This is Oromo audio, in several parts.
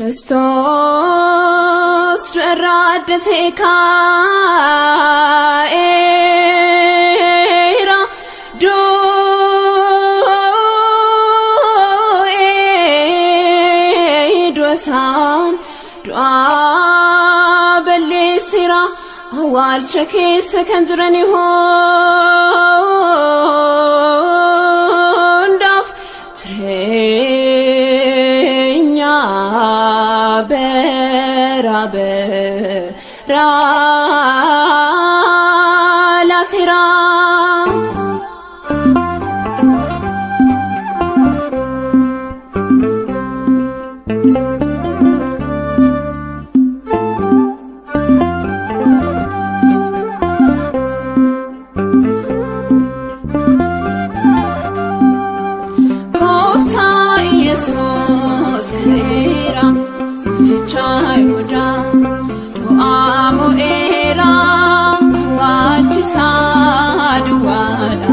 Kiristoos du'arraa adda ta'e kaa'eera. Du'ee du'a isaan du'aa balleesseera. Awwaalcha keessa kan jiran hundaaf jireenya bara baraa laateera. Gooftaa Yesuus ka'eera, mooticha Yihudaa, du'aa mo'eera, awwaalchisaa duwwaadha.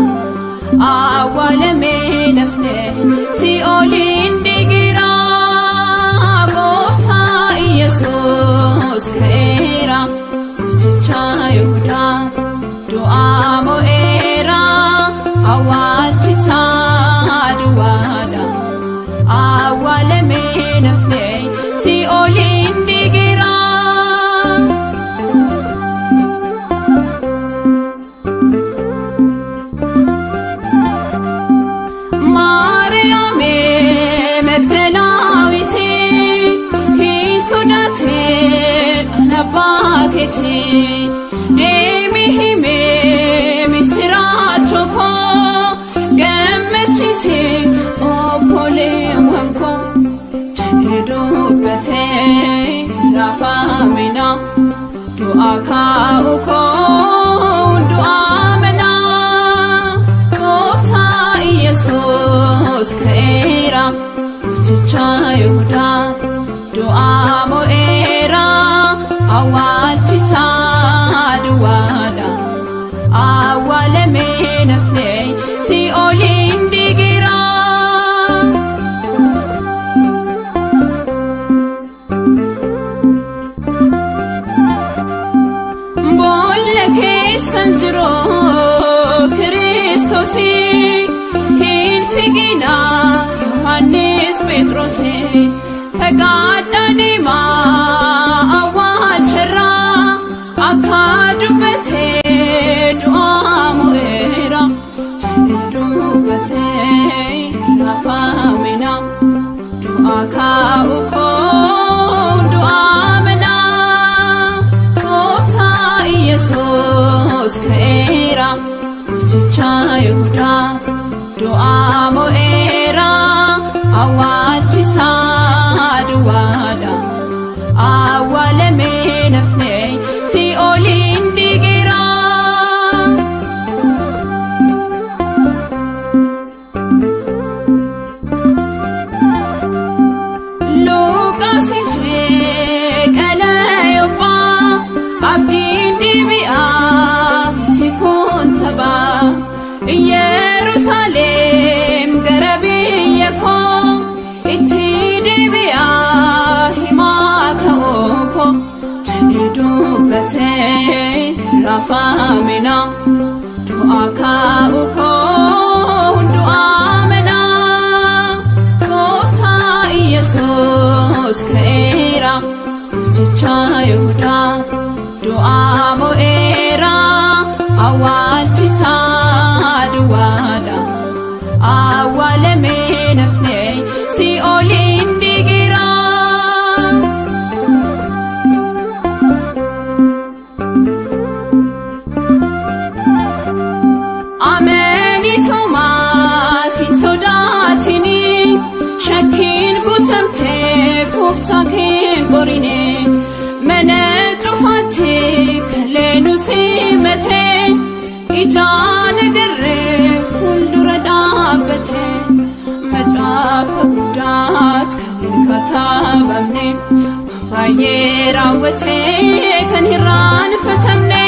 Awwaalamee nafne si'ooliin diigeera. Gooftaa Yesuus ka'eera, mooticha Yihudaa, du'aa mo'eera, awwaalchisaa duwwaadha. Awwaalamee nafne si'ooliin diigeera. Maariyaam Magdalaawit hin sodaatin ana abbaa keetii deemi himee misiraachoo koo gammachiisi obboleewwan koo jedhee dubbatee raafamina du'aa kaa'u koo du'aa manaa. Gooftaa Yesuus ka'eera, mooticha Yihudaa, du'aa mo'eera, awwaalchisaa duwwaadha. Awwaalamee nafne si'ooliin diigeera. Boolla keessan jiru Kiristoos hin figinaa Yohaannis Phexros fagaadhaa deemaa awwaalcharraa akka dubbatee du'aa mo'eera jedhee dubbatee raafamina du'aa kaa'u koo du'aa manaa. Gooftaa Yesuus ka'eera, mooticha Yihudaa, du'aa mo'eera, awwaalchisaa duwwaadha. Awwaalamee nafne si'ooliin diigeera. Luqaas fi Qalayoophaa abdiin deebi'aa miti kun taphaa. Yerusaalem gara biyya koo itti deebi'aa himaa ka'uu koo jedhee dubbatee raafamina du'aa kaa'u koo du'aa manaa. Gooftaa Yesuus ka'eera, mooticha Yihudaa, du'aa mo'eera, awwaalchisaa duwwaadha. Awwaalamee nafne si'ooliin diigeera. Amanitumaa sin sodaatini shakkiin guutamtee gooftaa kee qorine mana cufaatti kaleenu simate ijaan agarree fuuldura dhaabbate macaafa guddaat kan hin katabamne baay'ee raawwate kan hin raanfatamne.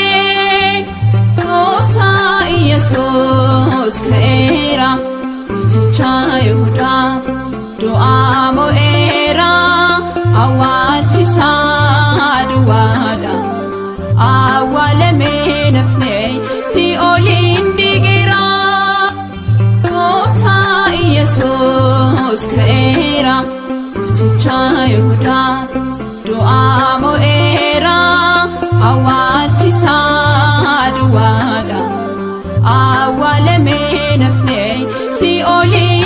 Gooftaa Yesuus ka'eera, mooticha Yihudaa, du'aa mo'eera, Awwaalchi isaa duwwaadha. Awwaalamee nafnee si'ooliin diigeera. Gooftaa Iyesuus ka'eera. Mooticha Yihudaa du'aa mo'eera. Awwaalchi isaa duwwaadha. Awwaalamee nafnee si'ooliin.